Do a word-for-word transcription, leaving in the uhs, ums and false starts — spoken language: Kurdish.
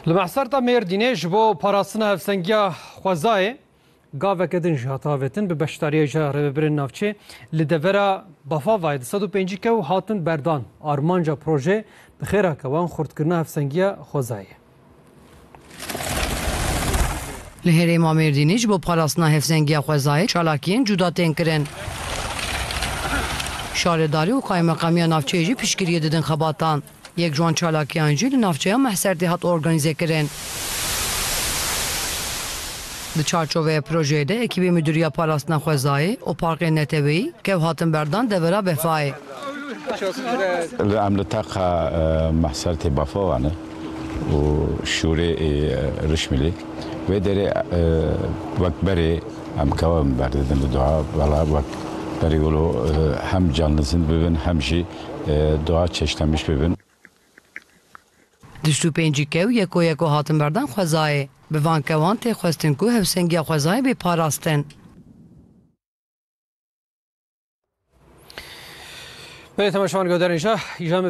Li Mehserta Mêrdînê ji bo parastina hevsengiya xwezayê gaveke din jî hate avêtin, bi beşdariyê ji rêvebirên navçê li devera Bafavayê di sed û pêncî kew hatin berdan. Armanca projeyê bi xêra kewan xurtkirina hevsengiya xwezayê. Li herêma Mêrdînê ji bo parastina hevsengiya xwezayê çalakiyên cuda tên kirin. Şaredarî û qaymeqamiya navçeyê jî piştgiriyê didin xebatan. Yek ji wan çalakiyan jî li navçeya Mehsertê hat organîzekirin. Di çarçoveya projeyê de ekîbê Midûriya Parastina Xwezayê û Parkên Neteweyî kew hatin berdan devera Befayê. Li em li teqa, e, Mehsertê Bafava ne û şûrê, e, Rişmilê. Wê derê, e, wek berê em kewa em berdidin li doğa. Wela wek berê wilo, e, hem canlizin bibin hem jî, e, doğa çeştemiş bibin. Di sed û pêncî kew yeko yeko hatin berdan xwezayê. Bi van kewan tê xwestin ku hevsengiya xwezayê bê parastin. Belê temaşevan, guhdarên şah, îja me